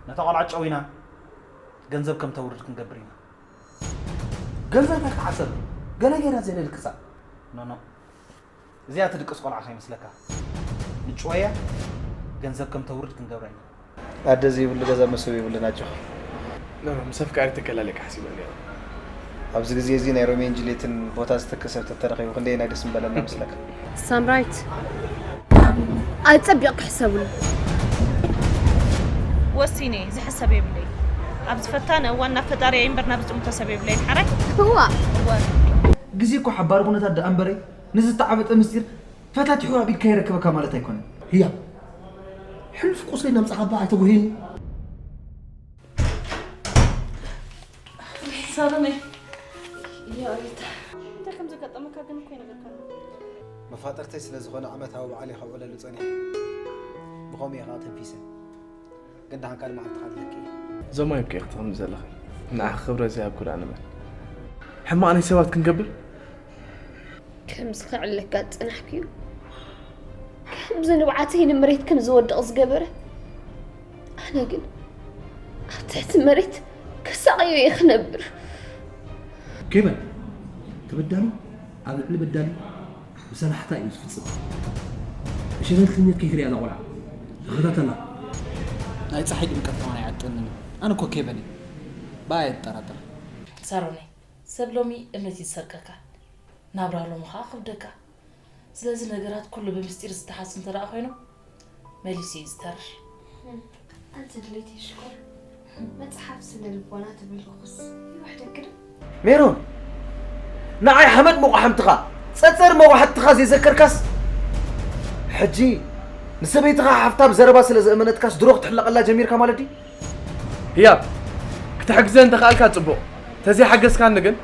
ነታ ቆልዓ ጨዊና ገንዘብ ከም ተውርድ ክንገብር ኢና። ገንዘብ ከይትዓሰብ ገለ ገይራ ዘይነልቅሳ። ኖ፣ ኖ። እዚኣ ትድቅስ ቆልዓ ከይመስለካ። ንጭወያ ገንዘብ ከም ተውርድ ክንገብራ ኢና። ኣደ ዘይብሉ ገዛ መሰብ የብሉን ኣጆኻ። ኖ፣ ኖ፣ ምስ ኣፍቃሪተይ ከላልየካ ሓሲበ ነይረ። ኣብዚ ግዜ እዚ ናይ ሮሜዮን ጁልየትን ቦታ ዝተክእ ሰብ ተተረኺቡ ክንደየናይ ደስ ምበለና መስለካ? ሳምራይት፣ ኣጸቢቕኪ ሕሰብሉ። ወሲነ፣ ዝሕሰብ የብለይ። ኣብዚ ፈታኒ እዋን ናብ ፈጣሪየይ እምበር ናብ ዝጥምቶ ሰብ የብለይን። ሓራይ? እዋ። እወ። ግዜ እኮ ሓባሪ ኩነታት ደኣ እምበረይ፣ ንዝተዓበጠ ምስጢር ፈታቲሑ ኣብ ኢድካ የረክበካ ማለት ኣይኮነን። ህያብ፣ ሕሉፍ ቁስለይ እናምጻኻ እባ ኣይተጉህየኒ። ሳሎመይ። ያ ሪታ። እንታይ ከም ዘጋጠመካ ግን እኮ ይነገርካኒ። መፋጥርተይ ስለ ዝኾነ ዓመታዊ በዓል እየ ከብዕለሉ ጸኒሐ። ብኸምኡ እየ ኸኣ ተንፊሰ። ግን ደሓን ካልእ መዓልቲ ኸኣ ኣለኪ። ዞማይ እኮ ኢኺ ትቕምጢ ዘለኺ። ንዓኺ ክብረት ዘይሃብኩ ደኣ ንመን? ሕማቕ ናይ ሰባት ክንገብር? ከምዚ ከዕለካ ዝጸናሕኩ እዩ። ከምዚ ንብዓተይ ንመሬት ከም ዝወድቕ ዝገበረ፣ ኣነ ግን ኣብ ትሕቲ መሬት ከሳቕዮ እየ ክነብር። ኬቨን፣ ተበዳሊ ኣብ ልዕሊ በዳሊ ብሰላሕታ እዩ ዝፍጽም። ብሸለልተኛት ከይትሪኣ እዛ ቆልዓ። ተኸታተላ። ናይ ጸሓይ ድምቀት ከማን ኣይዓጥንን እዩ። ኣነ እኮ ኬቨን እየ። ብኣይ ኣይትጠራጠር። ሳሮነይ፣ ሰብ ሎሚ እምነት እዩ ዝሰርቀካ። ናብራ ሎሚ ኸኣ ክብደካ። ስለዚ ነገራት ኩሉ ብምስጢር ዝተሓዙ እንተ ደኣ ኮይኖም፣ መሊሱ እዩ ዝተርር። ኣንቲ ድሌት ሽኮር፣ መጽሓፍ ስነ ልቦና ትብል ርኹስ ይውሕደኪ ዶ? ሜሮን፣ ንዓይ ሓመድ መቑሓምትኻ፣ ጸጸር መዋሕትኻ ዘይዘከርካስ፣ ሕጂ ንሰበይትኻ ሓፍታ ብዘረባ ስለ ዘእመነትካስ ድሮ ክትሕለቐላ ጀሚርካ ማለት ድዩ? ህያብ፣ ክትሕግዘን እንተኸኣልካ ጽቡቕ፣ ተዘይሓገዝካኒ ግን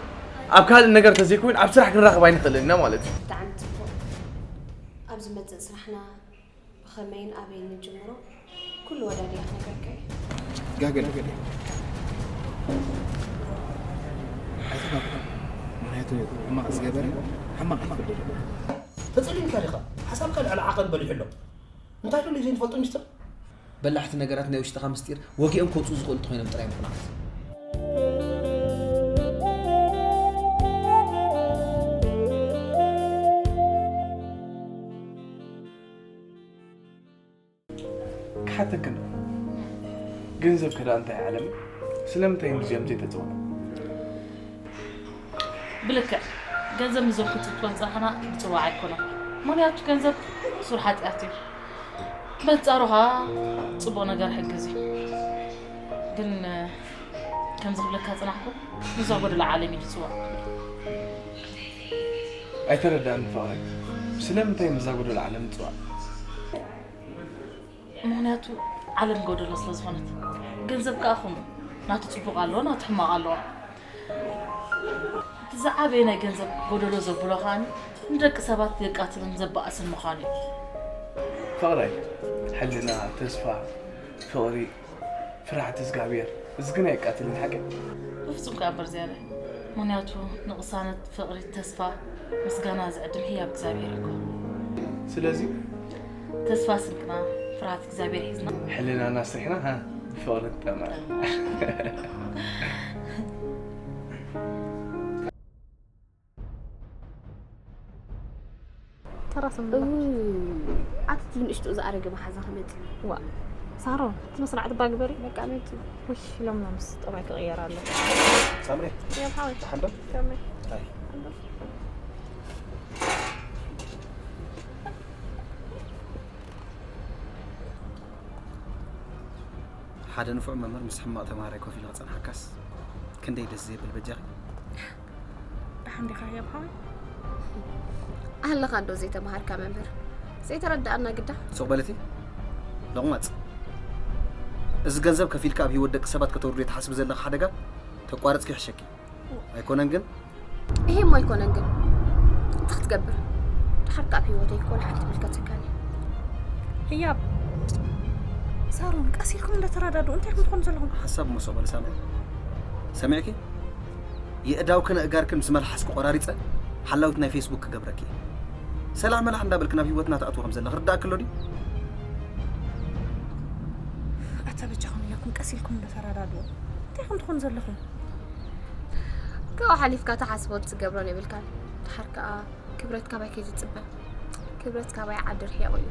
ኣብ ካልእ ነገር ተዘይኮይኑ ኣብ ስራሕ ክንራኸብ ኣይንኽእልን ኢና ማለት እዩ። ብጣዕሚ ጽቡቕ። ኣብ ዝመጽእ ስራሕና ብኸመይን ኣበይን ንጅምሮ፣ ኩሉ ወዳዲኣ ክነግረካ እየ። ጋገል። ኣይተኻፍእ። ምኽንያቱ ሕማቕ ዝገበረ ሕማቕ እዩ ክፍርድ። ተጸሊልካ ዲኻ? ሓሳብካ ልዕሊ ዓቐን በሊሑ ኣሎ። እንታይ ደልዩ ዘይንፈልጦ ሚስጥር? በላሕቲ ነገራት ናይ ውሽጥኻ ምስጢር ወጊኦም ከውጽኡ ዝኽእሉ እንተኾይኖም ጥራይ እዮም ቅኑዓት። ክሓተክን፣ ገንዘብ ከዳ እንታይ ዓለም? ስለምንታይ እዮም እዚኦም ዘይተፅውዑ? ብልክዕ ገንዘብ ንዞም ክንፅውዖም ዝፀናሕና ዝፅዋዕ ኣይኮነን። ምክንያቱ ገንዘብ ሱር ሓጢኣት እዩ። በንፃሩ ከዓ ፅቡቅ ነገር ይሕግዝ እዩ። ግን ከምዚ ክብለካ ዝፅናሕኩ ንዛ ጎደሎ ዓለም እዩ ዝፅዋዕ። ኣይተረዳእን ፍቕረይ፣ ስለምንታይ ምዛ ጎደሎ ዓለም ንፅዋዕ? ምክንያቱ ዓለም ጎደሎ ስለዝኾነት። ገንዘብ ከዓ ከምኡ ናቱ ፅቡቅ ኣለዎ ናቱ ሕማቅ ኣለዎ። እቲ ዝዓበየ ናይ ገንዘብ ጎደሎ ዘብሎ ከዓ ንደቂ ሰባት የቃትልን ዘባእስን ምዃኑ እዩ። ፍቕረይ፣ ሕልና፣ ተስፋ፣ ፍቕሪ፣ ፍርሓት እግዚኣብሔር፣ እዚ ግን ኣየቃትልን ሓቂ። ብፍፁም ከዓ እምበር ዝያዳ። ምክንያቱ ንቅሳነት፣ ፍቅሪ፣ ተስፋ፣ ምስጋና ዝዕድም ህያብ እግዚኣብሔር እኮ። ስለዚ ተስፋ ስንቅና፣ ፍርሃት እግዚኣብሔር ሒዝና። ሕልናና ስሪሕና ሃ ብፍቅሪ ንጠመር። ተራስም ኣቲ ንእሽቶ ዝኣረገ መሓዛ ክመጽእ ዋ ሳሮን እቲ መስራዕ ትባ ግበሪ። በቃ መጽኡ። ውሽ ኢሎም ና ምስ ጠባይ ክቕየር ኣሎ። ሳምሪ ያም ሓወይ ሓንዶ ከመይ ታይ ሓደ ንፉዕ መምህር ምስ ሕማቕ ተምሃራይ ኮፍ ኢሉ ክጸንሓካስ ክንደይ ደስ ዘብል በጃኺ። ደሓን ዲኻ ህያብ ሓወይ? ኣለኻ እንዶ ዘይተምሃርካ መምህር ዘይተረዳኣና ግዳ። ሱቕ በለቲ ሎቕማጽ። እዚ ገንዘብ ከፊልካ ኣብ ህይወት ደቂ ሰባት ከተውርዶ ትሓስቢ ዘለኻ ሓደጋ ተቋርጽኪ ይሕሸኪ። ኣይኮነን ግን ይሄም ኣይኮነን ግን እንታይ ክትገብር? ድሓር ካብ ህይወተይ ኮነ ሓንቲ ምልከተካኒ። ህያብ ሳሮን ቀስ ኢልኩም እንደተረዳድኡ እንታይ ኢኹም ትኾኑ ዘለኹም? ሓሳብ እሞ ሱቕ በሊ ሳምሪ። ሰሚዕኪ? የእዳውክን ኣእጋርክን ምስ መልሓስኪ ቆራሪፀ ሓላዊት ናይ ፌስቡክ ክገብረኪ እየ። ሰላሕ መላሕ እንዳበልኪ ናብ ህይወትና ትኣትዊ ከም ዘለኺ ርዳእኪ ኣሎ ድዩ? ኣታ በጃኹም ኢለኩም ቀስ ኢልኩም ዶ ተረዳድኡ? እንታይ ኢኹም ትኾኑ ዘለኹም? ካብኡ ሓሊፍካ ትሓስቦን ትገብሮን የብልካን። ድሓር ከኣ ክብረት ካባይ ከይትጽበ። ክብረት ካባይ ዓዲ ርሒቑ እዩ።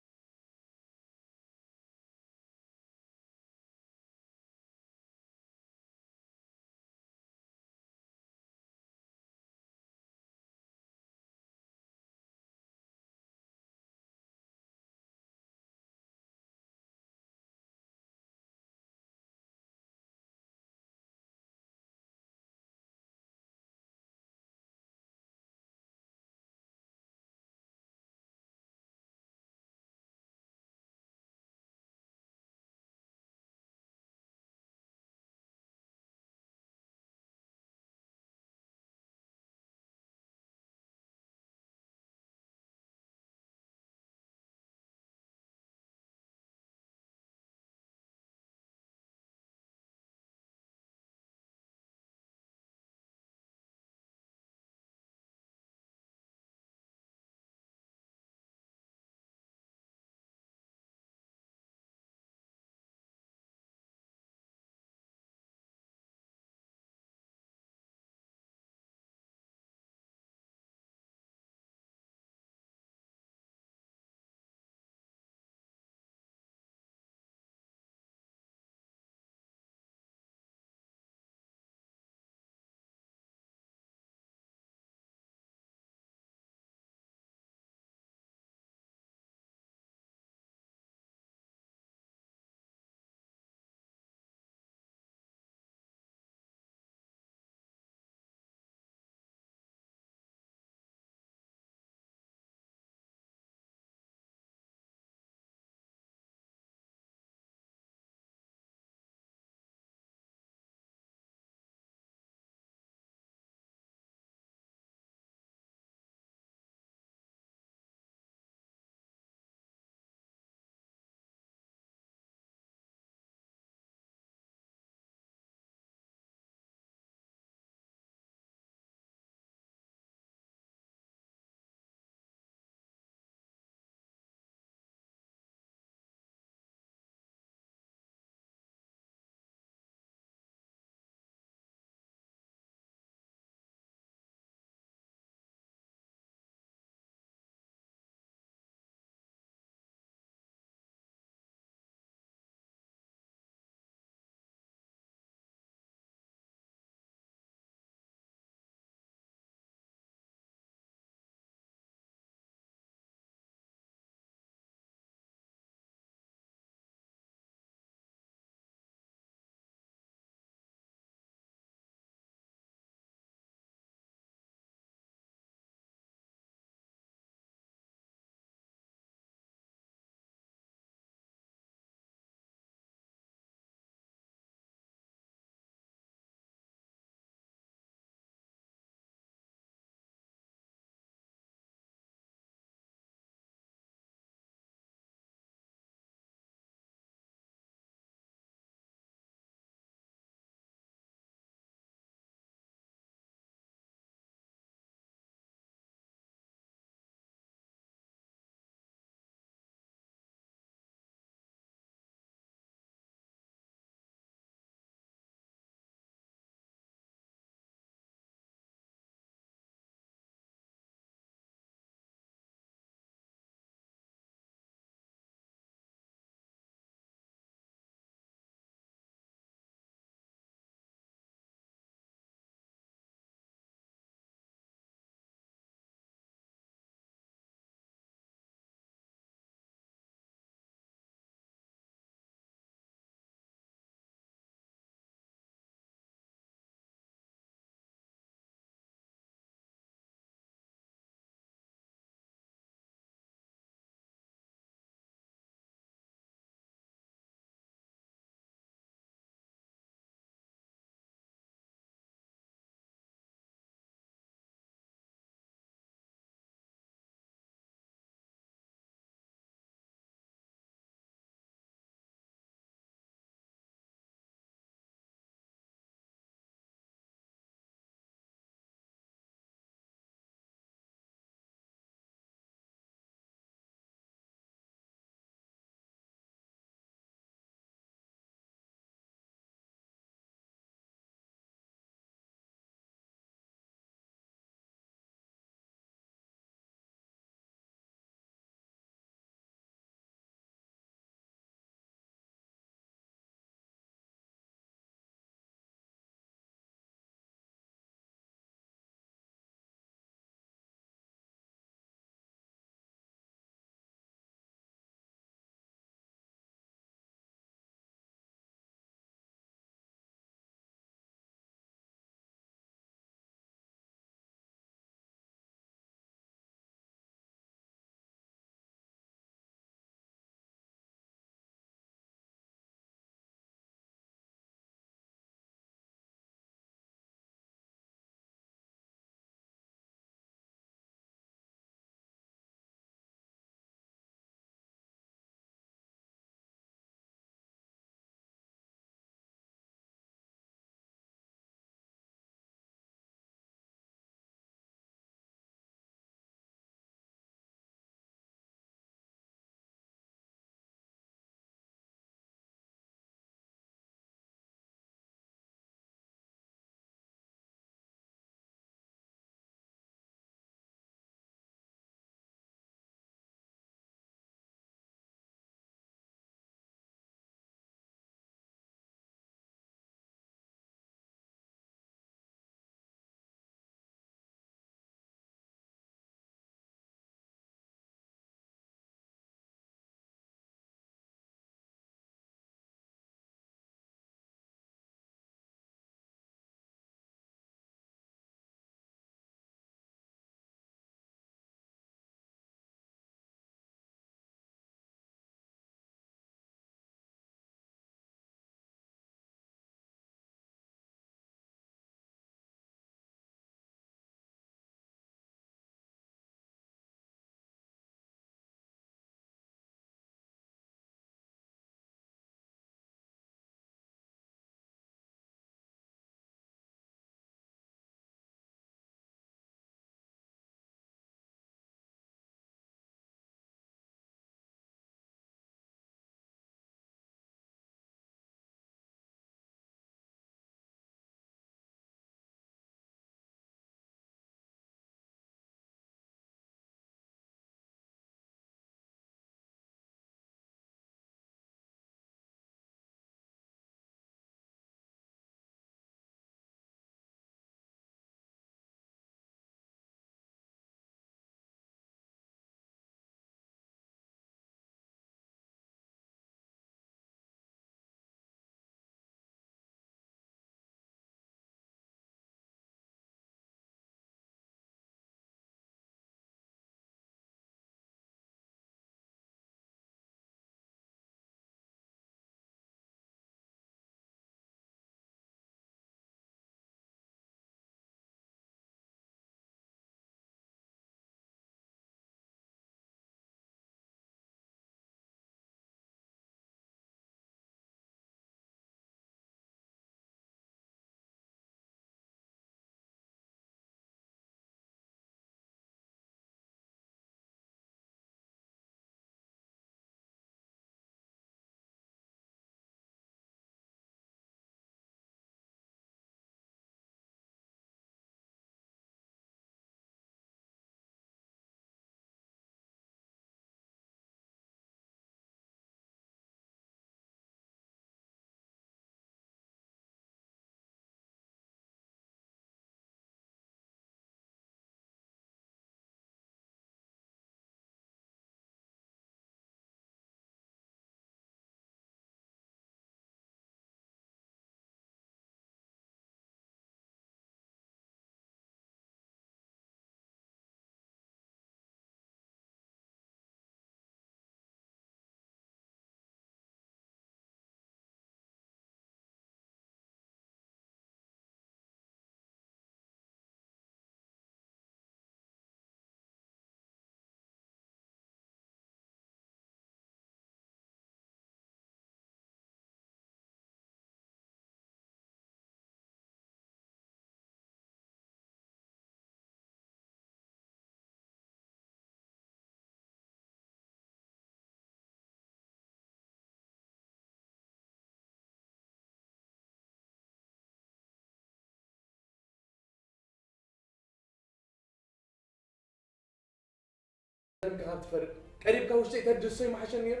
ቀደምካ ካብ ትፈርድ ቀሪብካ ውሽጠይ ተድሶ ይመሓሸኒ ነይሩ።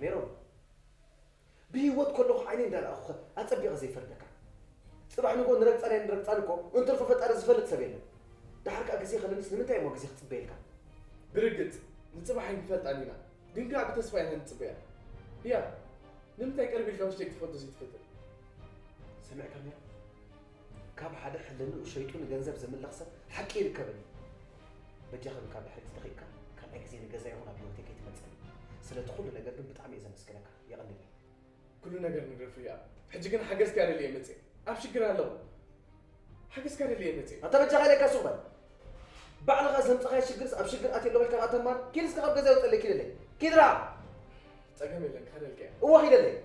ሜሮን፣ ብህይወት ከለኹ ዓይነይ እንዳረኣኹኸ ኣጸቢቐ ዘይፈርደካ። ጽባሕ ንጎ ንረግጻን ኣይንረግጻን እኮ እንትርፎ ፈጣሪ ዝፈልጥ ሰብ የለን። ደሓር ከኣ ግዜ ከለንስ ንምንታይ እሞ ግዜ ክጽበየልካ? ብርግጽ ንጽባሕ ኣይንፈልጣን ኢና፣ ግን ከኣ ብተስፋ ኢና ንጽበያ። ህያ፣ ንምንታይ ቅርብ ኢልካ ውሽጠይ ክትፈልጦ ዘይትፈትን? ሰሚዕካኒ? ካብ ሓደ ሕልንኡ ሸይጡ ንገንዘብ ዝምለኽ ሰብ ሓቂ ይርከበኒ። በጃኻ ግን ካብ ድሕሪት ተኺእካ ካልኣይ ግዜ ንገዛ ይኹን ኣብ ህይወተይ ከይትመጸኒ። ስለቲ ኩሉ ነገር ግን ብጣዕሚ እየ ዘመስግነካ። የቐንየለይ። ኩሉ ነገር ንግረፉ እያ። ሕጂ ግን ሓገዝካ ደልየ መጽእ። ኣብ ሽግር ኣለኹ። ሓገዝካ ደልየ መጽእ። ኣታ በጃኻ ኢለካ ሱቕ በል። ባዕልኻ ዘምጻኻዮ ሽግርስ ኣብ ሽግር ኣትየ ኣለኹ ኢልካ ከኣ ተማር። ኪድ እስከ ካብ ገዛ ይውጸለይ ኪደለይ። ኪድራ! ጸገም የለን፣ ክኸደልካ እየ። እወ ኪደለይ።